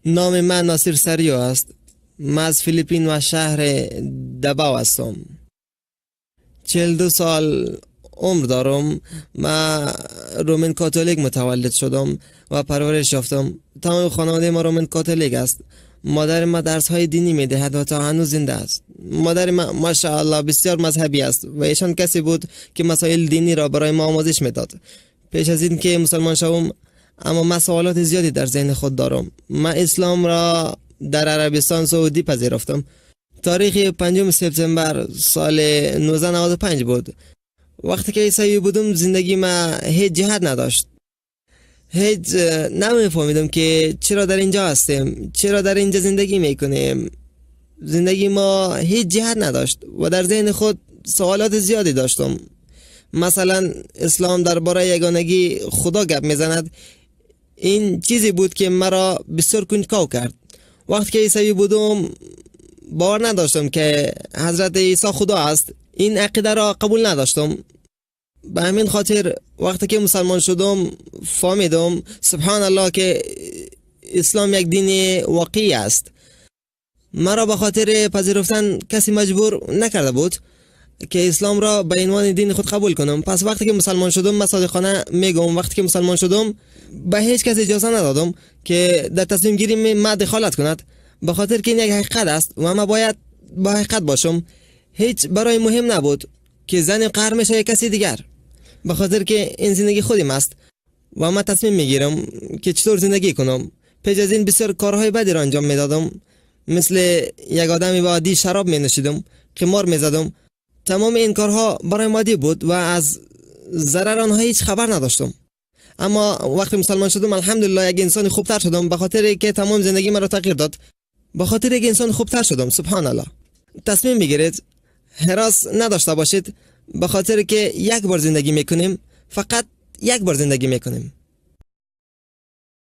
Номи ман Носир Сарио аст. Ман аз Филиппин ва шаҳри Дабао ҳастам. 42 сол умр дорам. Ман Роман католик мутаваллид шудам ва парвариш ёфтам. Тамоми хонаводаи ма Роман католик аст. Модари ма дарсҳои динӣ медиҳад ва то ҳанӯз зинда аст. Модари ма, машааллоҳ, бисёр мазҳабӣ аст ва эшон касе буд, ки масоили диниро барои мо омӯзиш медод пеш аз ин ки мусулмон шавам. Аммо ман саволоти зиёде дар зеҳни худ дорам. Ман исломро дар Арабистон Саудӣ пазируфтам. Таърихи 5 септембр соли 1995 буд. Вақте ки исавӣ будам, зиндагии ман ҳеҷ ҷиҳат надошт. Ҳеҷ намефаҳмидам, ки чаро дар инҷо ҳастем, чаро дар инҷо зиндагӣ мекунем. Зиндагии мо ҳеҷ ҷиҳат надошт ва дар зеҳни худ саволоти зиёде доштам. Масалан, ислом дар бораи ягонагии Худо гап мезанад. Ин чизе буд, ки маро бисёр кунҷков кард. Вақте ки исавӣ будам, бовар надоштам, ки ҳазрати Исо Худо аст. Ин ақидаро қабул надоштам. Ба ҳамин хотир, вақте ки мусалмон шудам, фаҳмидам, субҳоналлоҳ, ки ислом як дини воқеӣ аст. Маро ба хотири пазируфтан касе маҷбур накарда буд, ки исломро ба унвони дини худ қабул кунам. Пас вақте ки мусалмон шудам, ман содиқона мегӯям, вақте ки мусалмон шудам, ба ҳеҷ кас иҷоза надодам, ки дар тасмимгирии ман дахолат кунад, ба хотир ки ин як ҳақиқат аст ва ман бояд ба ҳақиқат бошам. Ҳеҷ барои муҳим набуд, ки занем қаҳр мешава ё каси дигар, ба хотир ки ин зиндагии худим аст ва ман тасмим мегирам, ки чطور зиндагӣ кунам. Пеш аз ин бисёр корҳои бадиро анҷом медодам. Мисли як одами оддӣ шароб менӯшидам, қимор мезадам. Тамоми ин корҳо барои оддӣ буд ва аз зарар онҳо ҳеҷ хабар надоштам. Аммо вақте мусалмон шудам, алҳамдулиллоҳ, як инсони хубтар шудам, ба хотире ки тамоми зиндагии маро тағйир дод, ба хотире ки инсони хубтар шудам, субҳоналлоҳ. Тасмим бигиред, ҳарос надошта бошед, ба хотире ки як бор зиндагӣ мекунем, фақат як бор зиндагӣ мекунем.